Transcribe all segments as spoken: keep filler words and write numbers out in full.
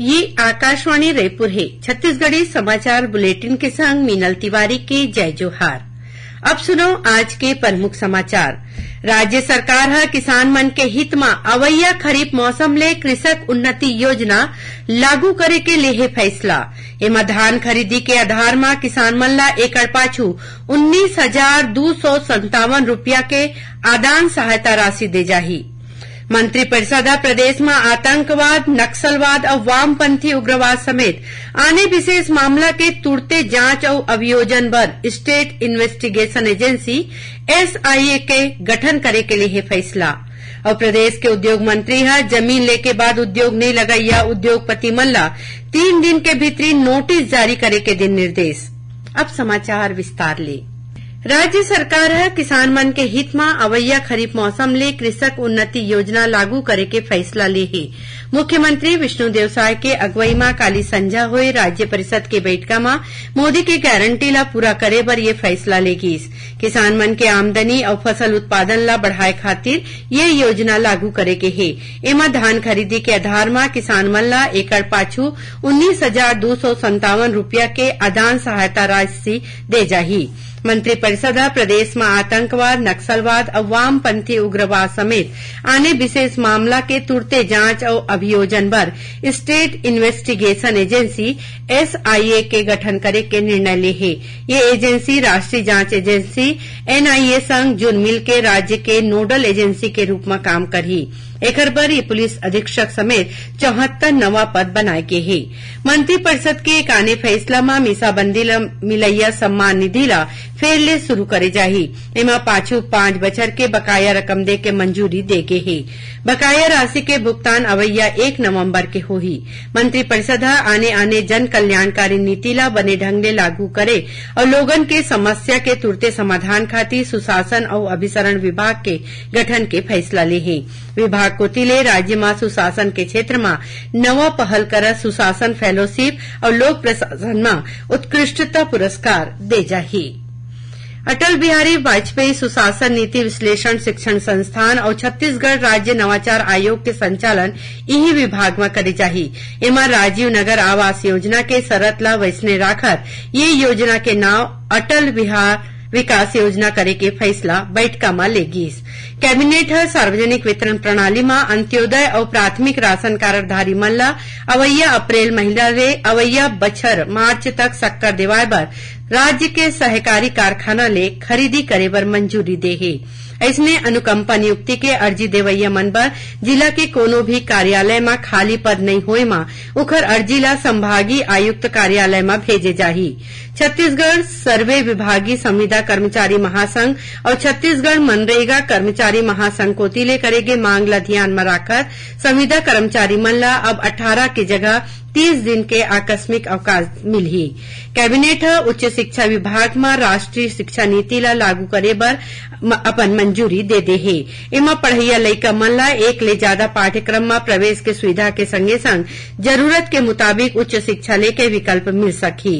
ये आकाशवाणी रायपुर हे। छत्तीसगढ़ी समाचार बुलेटिन के संग मीनल तिवारी के जय जोहार। अब सुनो आज के प्रमुख समाचार। राज्य सरकार ह किसान मन के हित म अवइया खरीफ मौसम ले कृषक उन्नति योजना लागू करे के लेहे फैसला। एमा धान खरीदी के आधार म किसान मन ला एकड़ पाछू उन्नीस हजार दू सौ संतावन रुपया के आदान सहायता राशि दे जाही। मंत्रिपरिषद ह प्रदेश म आतंकवाद, नक्सलवाद अउ वामपंथी उग्रवाद समेत आने विशेष मामला के तुरते जांच अउ अभियोजन बर स्टेट इन्वेस्टिगेशन एजेंसी, एसआईए, के गठन करे के लेहे फैसला। अउ प्रदेश के उद्योग मंत्री ह जमीन लेके बाद उद्योग नइ लगइया उद्योगपति मन ला तीन दिन के भीतरी नोटिस जारी करे के दिन निर्देश। अब समाचार विस्तार ले। राज्य सरकार ह किसान मन के हित म अवइया खरीफ मौसम ले कृषक उन्नति योजना लागू करे के फैसला ले हे। मुख्यमंत्री विष्णुदेव साय के अगुवई म काली संझा होए राज्य परिषद के बइठका म मोदी के गारंटी ला पूरा करे बर ये फैसला ले गीस। किसान मन के आमदनी अउ फसल उत्पादन ला बढ़ाए खातिर ये योजना लागू करे गे हे। एमा धान खरीदी के आधार म किसान मन ला एकड़ पाछू उन्नीस हजार दू सौ संतावन रुपया के आदान सहायता राशि दे जाही। मंत्रिपरिषद ह प्रदेश म आतंकवाद, नक्सलवाद अउ वामपंथी उग्रवाद समेत आने विशेष मामला के तुरते जांच अउ अभियोजन बर स्टेट इन्वेस्टिगेशन एजेंसी, एसआईए, के गठन करे के निर्णय ले हे। ये एजेंसी राष्ट्रीय जांच एजेंसी, एनआईए, संग जुन मिलके राज्य के नोडल एजेंसी के रूप म काम करही। एखर बर ये पुलिस अधीक्षक समेत चौहत्तर नवा पद बनाए गे हे। मंत्रिपरिषद के एक आने फैसला म मीसाबंदी ल मिलइया सम्मान निधि ल फेर ले शुरू करे जाही। एमा पाछू पांच बछर के बकाया रकम दे के मंजूरी दे गे हे। बकाया राशि के भुगतान अवइया एक नवंबर के होही। मंत्रिपरिषद ह आने-आने जन कल्याणकारी नीति ला बने ढंग ले लागू करे अउ लोगन के समस्या के तुरते समाधान खातिर सुशासन अउ अभिसरण विभाग के गठन के फैसला ले हे। विभाग कोति ले राज्य म सुशासन के क्षेत्र म नवा पहल करत सुशासन फेलोशिप अउ लोक प्रशासन म उत्कृष्टता पुरस्कार दे जाही। अटल बिहारी वाजपेयी सुशासन नीति विश्लेषण शिक्षण संस्थान अउ छत्तीसगढ़ राज्य नवाचार आयोग के संचालन इही विभाग म करे जाही। एमा राजीव नगर आवास योजना के शरत ला वइसने राखत ये योजना के नाव अटल बिहार विकास योजना करे के फैसला बैठका म ले गीस। कैबिनेट ह सार्वजनिक वितरण प्रणाली म अंत्योदय अउ प्राथमिक राशन कार्डधारी मन ला अवइया अप्रैल महीना ले अवइया बछर मार्च तक शक्कर देवाय बर राज्य के सहकारी कारखाना ले खरीदी करे बर मंजूरी दे हे। अइसने अनुकंपा नियुक्ति के अर्जी देवइया मन बर जिला के कोनो भी कार्यालय म खाली पद नइ होए म उखर अर्जी ला संभागीय आयुक्त कार्यालय म भेजे जाही। छत्तीसगढ़ सर्वे विभागीय संविदा कर्मचारी महासंघ अउ छत्तीसगढ़ मनरेगा कर्मचारी महासंघ कोति ले करे गे मांग ला धियान म राखत संविदा कर्मचारी मन ला अब अट्ठारह के जगह तीस दिन के आकस्मिक अवकाश मिलही। कैबिनेट ह उच्च शिक्षा विभाग म राष्ट्रीय शिक्षा नीति ला लागू करे बर म-, अपन मंजूरी दे दे हे। एमा पढ़इया लइका मन ला एक ले जादा पाठ्यक्रम म प्रवेश के सुविधा के संगे-संग जरूरत के मुताबिक उच्च शिक्षा लेके विकल्प मिल सकही।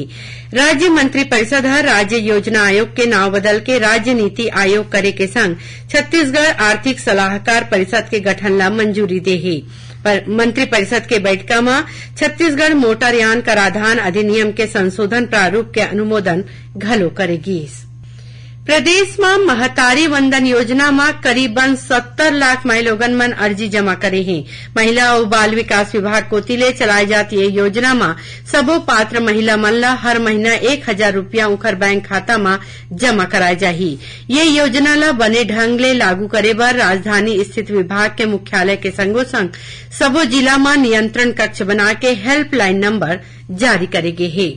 राज्य मंत्रिपरिषद ह राज्य योजना आयोग के नाव बदल के राज्य नीति आयोग करे के संग छत्तीसगढ़ आर्थिक सलाहकार परिषद के गठन ला मंजूरी दे हे। पर मंत्रिपरिषद के बैठका म छत्तीसगढ़ मोटरयान कराधान अधिनियम के संशोधन प्रारूप के अनुमोदन घलो करे गीस। प्रदेश म महतारी वंदन योजना म करीबन सत्तर लाख माईलोगन मन अर्जी जमा करे हे। महिला अउ बाल विकास विभाग कोति ले चलाए जात ये योजना म सबो पात्र महिला मन ल हर महीना एक हजार रुपया उंखर बैंक खाता म जमा कराए जाही। ये योजना ल बने ढंग ले लागू करे बर राजधानी स्थित विभाग के मुख्यालय के संगों-संग सबो जिला म नियंत्रण कक्ष बना के हेल्पलाइन नंबर जारी करे गे हे।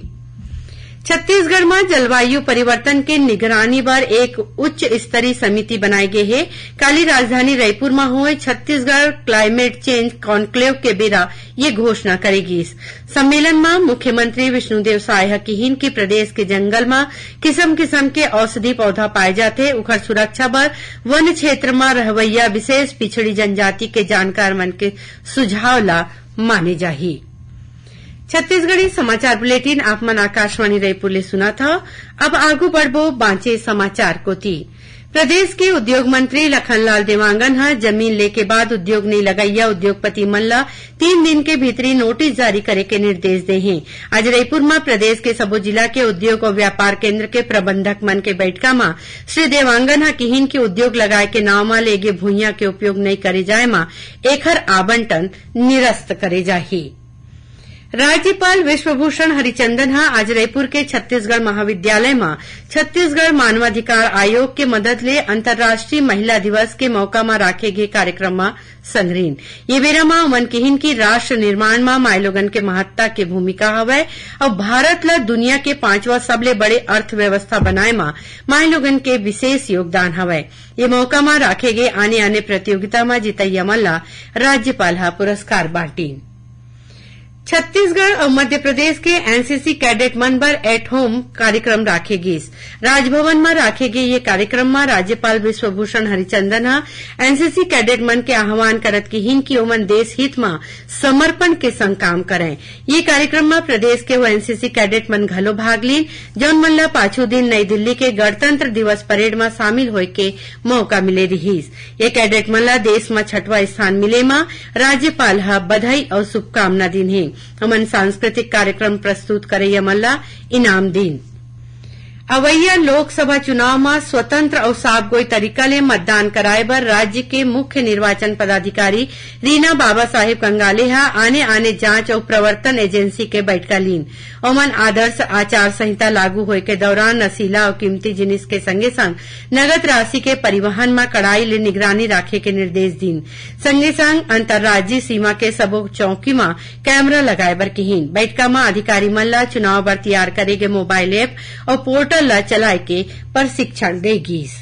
छत्तीसगढ़ म जलवायु परिवर्तन के निगरानी बर एक उच्च स्तरीय समिति बनाए गे हे। काली राजधानी रायपुर म होए छत्तीसगढ़ क्लाइमेट चेंज कॉन्क्लेव के बेरा ये घोषणा करे गीस। सम्मेलन म मुख्यमंत्री विष्णुदेव साय ह किहिन कि प्रदेश के जंगल म किसम-किसम के औषधि पौधा पाए जाथे, उखर सुरक्षा बर वन क्षेत्र म रहवइया विशेष पिछड़ी जनजाति के जानकार मन के सुझाव ला माने जाही। छत्तीसगढ़ी समाचार बुलेटिन आप मन आकाशवाणी रायपुर ले सुनत हव। अब आगू बढ़बो बांचे समाचार कोति। प्रदेश के उद्योग मंत्री लखनलाल देवांगन ह जमीन लेके बाद उद्योग नइ लगइया उद्योगपति मन ल तीन दिन के भीतरी नोटिस जारी करे के निर्देश दे हे। आज रईपुर म प्रदेश के सबो जिला के उद्योग अउ व्यापार केंद्र के प्रबंधक मन के बैठका म श्री देवांगन ह किहिन कि उद्योग लगाए के नांव म लेगे भुइयां के उपयोग नइ करे जाए म एखर आवंटन निरस्त करे जाही। राज्यपाल विश्वभूषण हरिचंदन ह आज रईपुर के छत्तीसगढ़ महाविद्यालय म छत्तीसगढ़ मानवाधिकार आयोग के मदद ले अंतर्राष्ट्रीय महिला दिवस के मौका म राखे गे कार्यक्रम म संघरिन। ये बेरा म ओमन किहिन कि राष्ट्र निर्माण म माईलोगन के महत्ता के भूमिका हवय अउ भारत ल दुनिया के पांचवा सबले बड़े अर्थव्यवस्था बनाए म माईलोगन के विशेष योगदान हवय। ये मौका म राखे गे आने-आने प्रतियोगिता म जीतइया मन ल राज्यपाल ह पुरस्कार बांटिन। छत्तीसगढ़ अउ मध्य प्रदेश के एनसीसी कैडेट मन बर एट होम कार्यक्रम राखे गिस। राजभवन म राखे गे ये कार्यक्रम म राज्यपाल विश्वभूषण हरिचंदन ह एनसीसी कैडेट मन के आह्वान करत किहिन कि ओमन देश हित म समर्पण के संग काम करंय। ये कार्यक्रम म प्रदेश के वो एनसीसी कैडेट मन घलो भाग लीन, जौन मन ल पाछू दिन नई दिल्ली के गणतंत्र दिवस परेड म शामिल होय के मौका मिले रिहिस। ये कैडेट मन ल देश म छठवां स्थान मिले म राज्यपाल ह बधाई अउ शुभकामना दीन हे। हमन सांस्कृतिक कार्यक्रम प्रस्तुत करइया मन ल इनाम दीन। अवइया लोकसभा चुनाव म स्वतंत्र अउ साफगोई तरीका ले मतदान कराए बर राज्य के मुख्य निर्वाचन पदाधिकारी रीना बाबा साहेब कंगाले ह आने-आने जांच अउ प्रवर्तन एजेंसी के बैठका लीन। ओमन आदर्श आचार संहिता लागू होए के दौरान नशीला अउ कीमती जिनिस के संगे-संग नगद राशि के परिवहन म कड़ाई ले निगरानी राखे के निर्देश दीन। संगे-संग अंतर्राज्यीय सीमा के सबो चौकी म कैमरा लगाए बर किहिन। बैठका म अधिकारी मन ल चुनाव बर तैयार करे गे मोबाइल ऐप अउ पोर्टल ल चलाए के प्रशिक्षण दे गिस।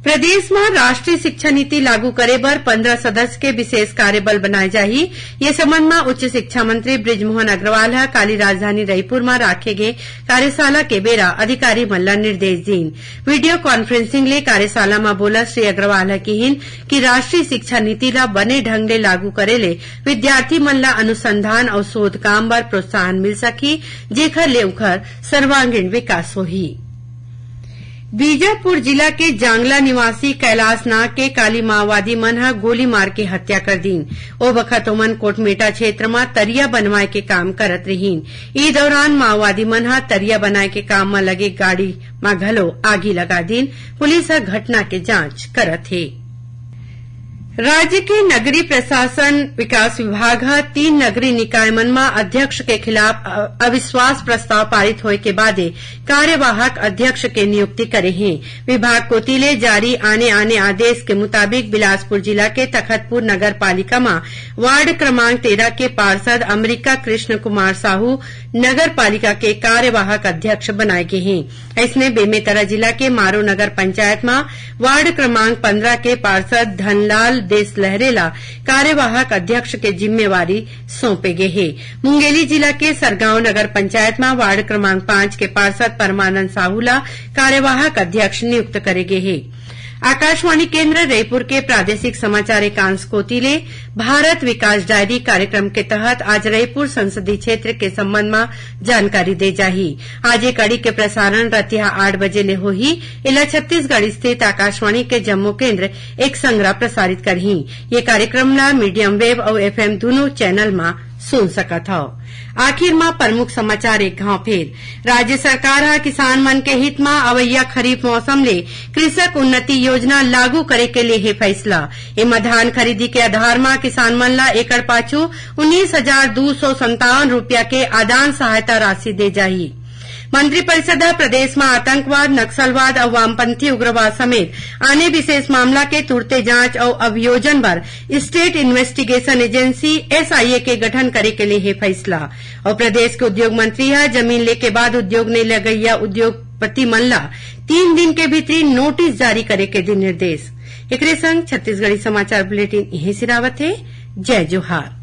प्रदेश म राष्ट्रीय शिक्षा नीति लागू करे बर पंद्रह सदस्य के विशेष कार्यबल बनाए जाही। ये संबंध म उच्च शिक्षा मंत्री बृजमोहन अग्रवाल ह काली राजधानी रईपुर म राखे गे कार्यशाला के बेरा अधिकारी मन ल निर्देश दीन। वीडियो कॉन्फ्रेंसिंग ले कार्यशाला म बोलत श्री अग्रवाल ह किहिन कि राष्ट्रीय शिक्षा नीति ल बने ढंग ले लागू करे ले विद्यार्थी मन ल अनुसंधान अउ शोध काम बर प्रोत्साहन मिल सकही, जेखर ले उंखर सर्वांगीण विकास होही। बीजापुर जिला के जांगला निवासी कैलाश नाग के काली माओवादी मन ह गोली मार के हत्या कर दीन। ओ बखत ओमन कोटमेटा क्षेत्र म तरिया बनवाए के काम करत रिहीन। ई दौरान माओवादी मन ह तरिया बनाए के काम म लगे गाड़ी म घलो आगी लगा दीन। पुलिस ह घटना के जांच करत हे। राज्य के नगरीय प्रशासन विकास विभाग ह तीन नगरीय निकाय मन म अध्यक्ष के खिलाफ अ-, अविश्वास प्रस्ताव पारित होए के बादे कार्यवाहक अध्यक्ष के नियुक्ति करे हे। विभाग कोति ले जारी आने-आने आदेश के मुताबिक बिलासपुर जिला के तखतपुर नगर पालिका म वार्ड क्रमांक तेरह के पार्षद अमरिका कृष्ण कुमार साहू नगर पालिका के कार्यवाहक अध्यक्ष बनाए गे हे। अइसने बेमेतरा जिला के मारो नगर पंचायत म वार्ड क्रमांक पंद्रह के पार्षद धनलाल देशलहरे ला कार्यवाहक अध्यक्ष के जिम्मेवारी सौंपे गे हे। मुंगेली जिला के सरगांव नगर पंचायत म वार्ड क्रमांक पांच के पार्षद परमानंद साहू ला कार्यवाहक अध्यक्ष नियुक्त करे गे हे। आकाशवाणी केंद्र रईपुर के प्रादेशिक समाचार एकांश कोति ले भारत विकास डायरी कार्यक्रम के तहत आज रईपुर संसदीय क्षेत्र के संबंध म जानकारी दे जाही। आज ये कड़ी के प्रसारण रतिहा आठ बजे ले होही। एला छत्तीसगढ़ स्थित आकाशवाणी के जम्मो केंद्र एक संगरा प्रसारित करही। ये कार्यक्रम ला मीडियम वेव अउ एफएम दूनों चैनल म सुन सकत हव। आखिर म प्रमुख समाचार एक घांव फेर। राज्य सरकार ह किसान मन के हित म अवइया खरीफ मौसम ले कृषक उन्नति योजना लागू करे के ले हे फैसला। एमा धान खरीदी के आधार म किसान मन ल एकड़ पाछू उन्नीस हजार दू सौ संतावन रुपया के आदान सहायता राशि दे जाही। मंत्रिपरिषद ह प्रदेश म आतंकवाद, नक्सलवाद अउ वामपंथी उग्रवाद समेत आने विशेष मामला के तुरते जांच अउ अभियोजन बर स्टेट इन्वेस्टिगेशन एजेंसी, एसआईए, के गठन करे के ले हे फैसला। अउ प्रदेश के उद्योग मंत्री ह जमीन लेके बाद उद्योग नइ लगइया उद्योगपति मन ल तीन दिन के भीतरी नोटिस जारी करे के दे निर्देश। एकरे संग छत्तीसगढ़ी समाचार बुलेटिन इहें सिरावत हे। जय जोहार।